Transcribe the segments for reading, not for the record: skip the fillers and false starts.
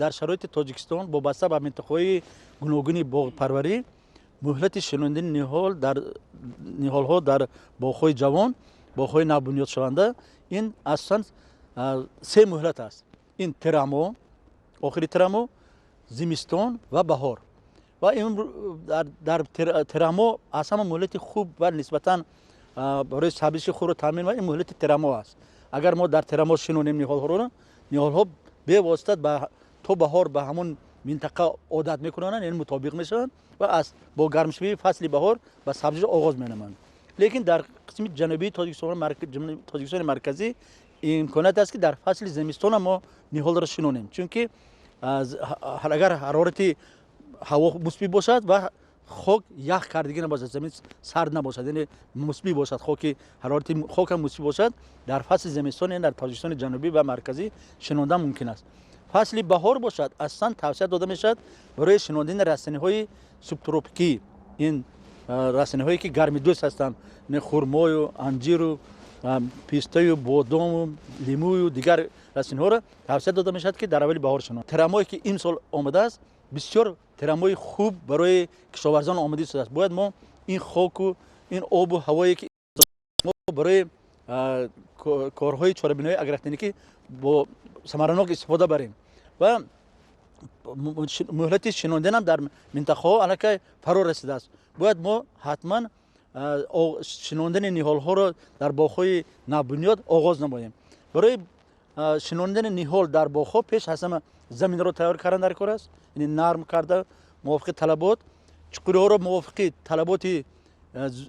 Дар шароити Тоҷикистон вобаста ба минтақаҳои гуногуни боғпарварӣ муҳлати шинондани ниҳол дар ниҳолҳо дар боғҳои ҷавон, боғҳои навбунёдшаванда ин асосан се муҳлат аст. Ин тирамоҳ, охири тирамоҳ, зимистон ва баҳор. Ва дар тирамоҳ аз ҳама муҳлати хуб ва нисбатан барои сабзиши хубро таъмин ин муҳлати тирамоҳ аст. Агар мо дар тирамоҳ шинонем ниҳолҳоро, ниҳолҳо бевосита то баҳор ба ҳамон минтақа одат мекунанд, яъне мутобиқ мешаванд ва аз бо гармшавии фасли баҳор ба сабзиш оғоз менамоянд. Лекин дар қисми ҷанубии Тоҷикистон, Тоҷикистони марказӣ имконият аст, ки дар фасли зимистона мо ниҳолро шинонем, чунки агар ҳарорати ҳаво мусбӣ бошад ва хок ях кардагӣ набошад, замин сард набошад, яъне мусбӣ бошад, хоки ҳарорати хокам мусбӣ бошад, дар фасли зимистон, яъне дар Тоҷикистони ҷанубӣ ва марказӣ шинондан мумкин аст. Фасли баҳор бошад, асосан тавсия дода мешавад барои шинондани растаниҳои субтропикӣ. Ин растаниҳое ки гармидӯст ҳастанд, хурмою, анҷиру, пистаю, бодому, лимӯю дигар растаниҳоро тавсия дода мешавад, ки дар аввали баҳор шинонанд. Тирамоҳе ки имсол омадааст, бисёр тирамоҳи хуб барои кишоварзон омада истодааст. Бояд мо ин хоку ин обу ҳавое ки мо барои корҳои чорабиниҳои агротехникӣ бо самаранок истифода барем ва муҳлати шинонданам дар минтақаҳо аллакай фаро расидааст. Бояд мо ҳатман шинондани ниҳолҳоро дар боғҳои навбунёд оғоз намоем. Барои шинондани ниҳол дар боғҳо пеш аз ҳама заминро тайёр кардан дар кор аст, яъне нарм карда мувофиқи талабот, чуқуриҳоро мувофиқи талаботи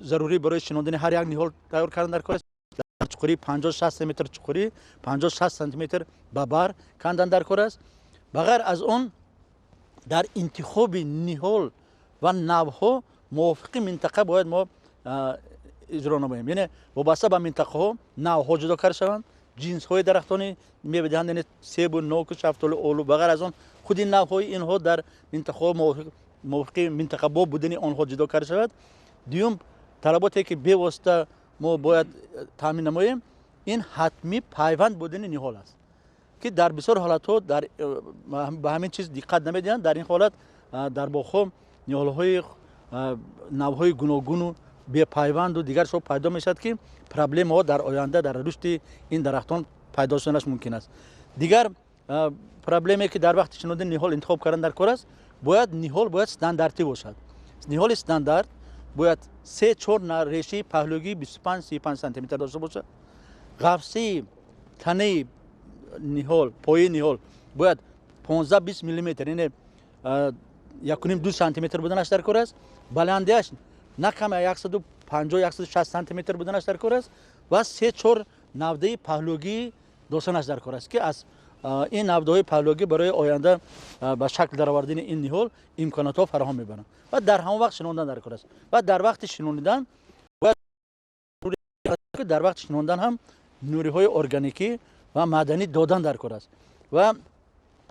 зарурӣ барои шинондани ҳар як ниҳол тайёр кардан дар кор аст. Дар чуқурии 50-60 сантиметр чуқурӣ, 50-60 сантиметр ба бар кандан дар кор аст. Ба ғайр аз он, дар интихоби ниҳол ва навъҳо мувофиқи минтақа бояд мо иҷро намоем, яъне вобаста ба минтақаҳо навъҳо ҷудо карда шаванд, ҷинсҳои дарахтони мевадиҳанд, яъне себу, ноку, шафтолу, олу. Ба ғайр аз он, худи навъҳои инҳо дар минтақаҳо мувофиқи минтақабоб будани онҳо ҷудо карда шавад. Дуюм талаботе ки бевосита мо бояд таъмин намоем, ин ҳатмӣ пайванд будани ниҳол аст, ки дар бисёр ҳолатҳо ба ҳамин чиз диққат намедиҳанд. Дар ин ҳолат дар боғҳо ниҳолҳои навъҳои гуногуну бепайванду дигар шо пайдо мешавад, ки проблемаҳо дар оянда дар рушди ин дарахтон пайдо шуданаш мумкин аст. Дигар проблеме ки дар вақти шинондани ниҳол интихоб кардан дар кор аст, бояд ниҳол бояд стандартӣ бошад. Ниҳоли стандарт бояд 3-4 решаи паҳлӯгии 25-35 сантиметр дошта бошад. Ғафсии танаи ниҳол, пои ниҳол бояд 15-20 миллиметр, яъне 1,5-2 сантиметр буданаш дар кор аст. Баландиаш на кам 150-160 сантиметр буданаш дар кор аст ва 3-4 навдаи паҳлӯгӣ доштанаш дар кор аст, ки аз ин навдаҳои паҳлӯгӣ барои оянда ба шакл даровардани ин ниҳол имконотҳо фароҳам мебаранд. Ва дар ҳамон вақт шинондан дар кор аст. Ва дар вақти шинонидан бояд дар вақти шинондан ҳам нуриҳои органикӣ ва маъданӣ додан дар кор аст. Ва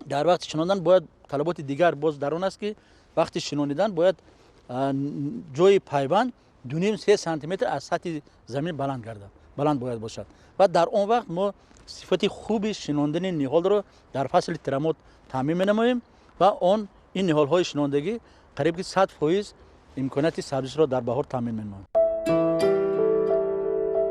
дар вақти шинондан бояд талаботи дигар боз дар он аст, ки вақти шинонидан бояд ҷои пайванд 2,5-3 сантиметр аз сатҳи замин баланд гардад, баланд бояд бошад. Ва дар он вақт мо сифати хуби шинондани ниҳолро дар фасли тирамоҳ таъмин менамоем ва он ин ниҳолҳои шинондагӣ қариб ки 100% имконияти сабзишро дар баҳор таъмин менамоянд.